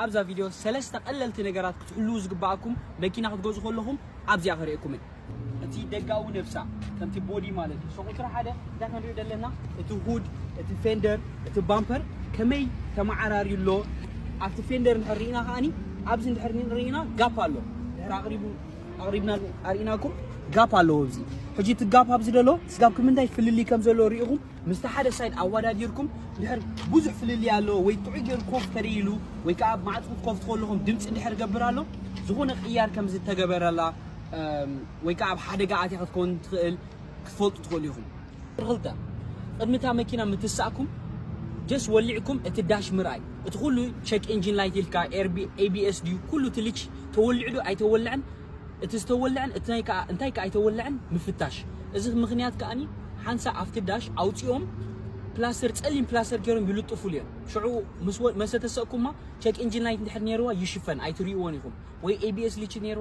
ኣብዛ ቪድዮ ሰለስተ ቀለልቲ ነገራት ክትሕልዉ ዝግባኣኩም መኪና ክትገዙ ከለኹም ኣብዚኣ ከርእየኩም እየ። እቲ ደጋዊ ነብሳ ከምቲ ቦዲ ማለት እዩ። ሸቑትራ ሓደ እንታይ ክንሪኦ ዘለና እቲ ሁድ፣ እቲ ፌንደር፣ እቲ ባምፐር ከመይ ተመዓራርዩ ኣሎ። ኣብቲ ፌንደር እንድሕር ርኢና ከኣኒ ኣብዚ እንድሕር ርኢና ጋፕ ኣሎ። ድሕር ኣቕሪቡ ኣቕሪብና ኣርኢናኩም ጋፕ ኣለዎ ኣብዚ። ሕጂ እቲ ጋፕ ኣብዚ ደሎ ስጋብ ክምንታይ ፍልልይ ከም ዘለዎ ርኢኹም ምስቲ ሓደ ሳይድ ኣወዳዲርኩም ድሕር ብዙሕ ፍልልይ ኣለዎ ወይ ጥዑይ ገይሩ ኮፍ ተደይሉ ወይ ከዓ ኣብ ማዕፅኡ ክትከፍቱ ከለኹም ድምፂ እንድሕር ገብር ኣሎ ዝኾነ ቅያር ከም ዝተገበረላ ወይ ከዓ ኣብ ሓደጋ ኣትያ ክትከውን ትኽእል ክትፈልጡ ትኽእሉ ኢኹም። ክልተ ቅድሚ እታ መኪና ምትሳእኩም ጀስ ወሊዕኩም እቲ ዳሽ ምርኣይ እቲ ኩሉ ቸክ ኢንጂን ላይት ኢልካ ኤርቢ ኤቢኤስ ድዩ ኩሉ ትልች ተወሊዑ ዶ ኣይተወልዐን እቲ ዝተወልዐን እንታይ ከዓ ኣይተወልዐን ምፍታሽ። እዚ ምኽንያት ከኣኒ ሓንሳ ኣብቲ ዳሽ ኣውፂኦም ፕላስተር ፀሊም ፕላስተር ገይሮም ይልጥፉሉ እዮም። ሽዑ መሰተሰእኩማ ቸክ ኢንጂን ላይት እንድሕር ነይርዋ ይሽፈን ኣይትርእይዎን ኢኹም ወይ ኤቢኤስ ሊች ነይርዋ